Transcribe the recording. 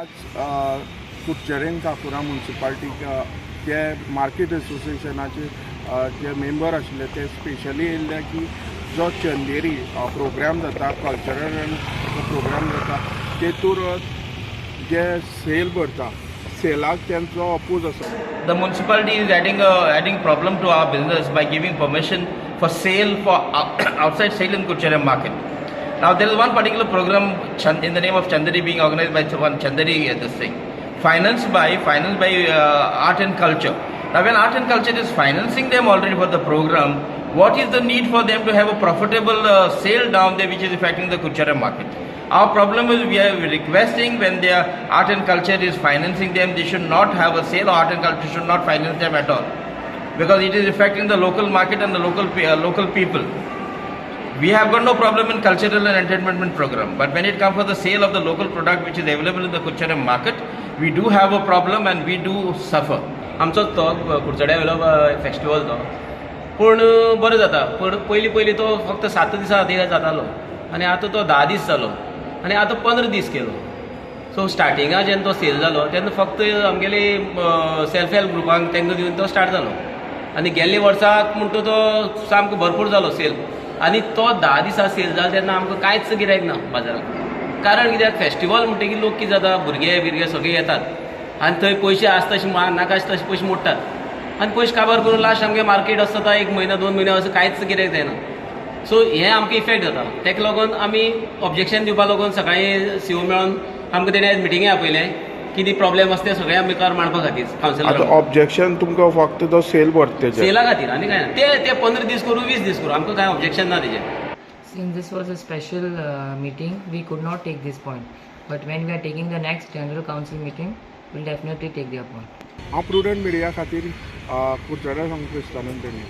आज कुडचडें काकुरा म्युन्सिपाल्टी जे मार्केट एसोसिएशनाचे जे मेंबर आशिल्ले ते स्पेशली येयल्ले की जो चंदेरी प्रोग्राम जाता, कल्चरल प्रोग्राम जाता, तेतूर जे सेल भरता सेलाक तेंचो अपोज आसा. The municipality is adding problem to our business by giving permission for sale for outside sale in Curchorem market. Now there is one particular program in the name of Chanderi being organized by one Chanderi, this thing, financed by art and culture. Now when art and culture is financing them already for the program, what is the need for them to have a profitable sale down there, which is affecting the Curchorem market? Our problem is, we are requesting, when their art and culture is financing them, they should not have a sale, or art and culture should not finance them at all, because it is affecting the local market and the local people. We have got no problem in cultural and entertainment program, but when it comes for the sale of the local product which is available in the Curchorem market, we do have a problem and we do suffer. आमचोच तो कुडचड्या वयलो festival तो, पूण बरें जाता. पूण पयलीं पयलीं तो फक्त 7 दिसां खातीर जातालो आनी आतां तो 10 दीस जालो आनी आतां 15 दीस केलो. सो स्टार्टिंगा जेन्ना तो सेल जालो तेन्ना फक्त आमगेले सेल्फ हेल्प ग्रुपांक तांकां दिवन तो स्टार्ट जालो आनी गेल्ले वर्साक म्हणटा तो सामको भरपूर जालो सेल. आनी तो 10 दिसां सेल जालो तेन्ना आमकां कांयच गिरायक ना बाजारात. कारण कित्याक, फेस्टिवल म्हणटकीर लोक कितें जाता, भुरगे बिरगे सगळे येतात आनी थंय पयशे आसता तशे, नाका आसता तशे पयशे मोडटात आनी पयशे काबार करून लास्ट आमगे मार्केट आसता एक म्हयनो, 2 म्हयने, असो कांयच गिरायक जायना. सो हें आमकां इफेक्ट जाता. ताका लागून आमी ऑब्जेक्शन दिवपा लागून सकाळीं सीओ मेळोन आमकां तेणें आयज मिटिंगे आपयलें, कितें प्रॉब्लेम आसा ते सगळे आमी मुखार मांडपा खातीर आतां कावन्सिलर. ऑब्जेक्शन तुमकां फक्त तो सेल भरता तेजेर? सेला खातीर, आनी कांय ना. ते ते 15 दीस करूं, 20 दीस करूं, आमकां कांय ऑब्जेक्शन ना तेजें. Since this was a special meeting, we could not take this point. But when we are taking the next general council meeting, we'll definitely take their point. हांव प्रुडंट मिडिया खातीर कुडचड्या सावन क्रिस्तानंद पेडणे.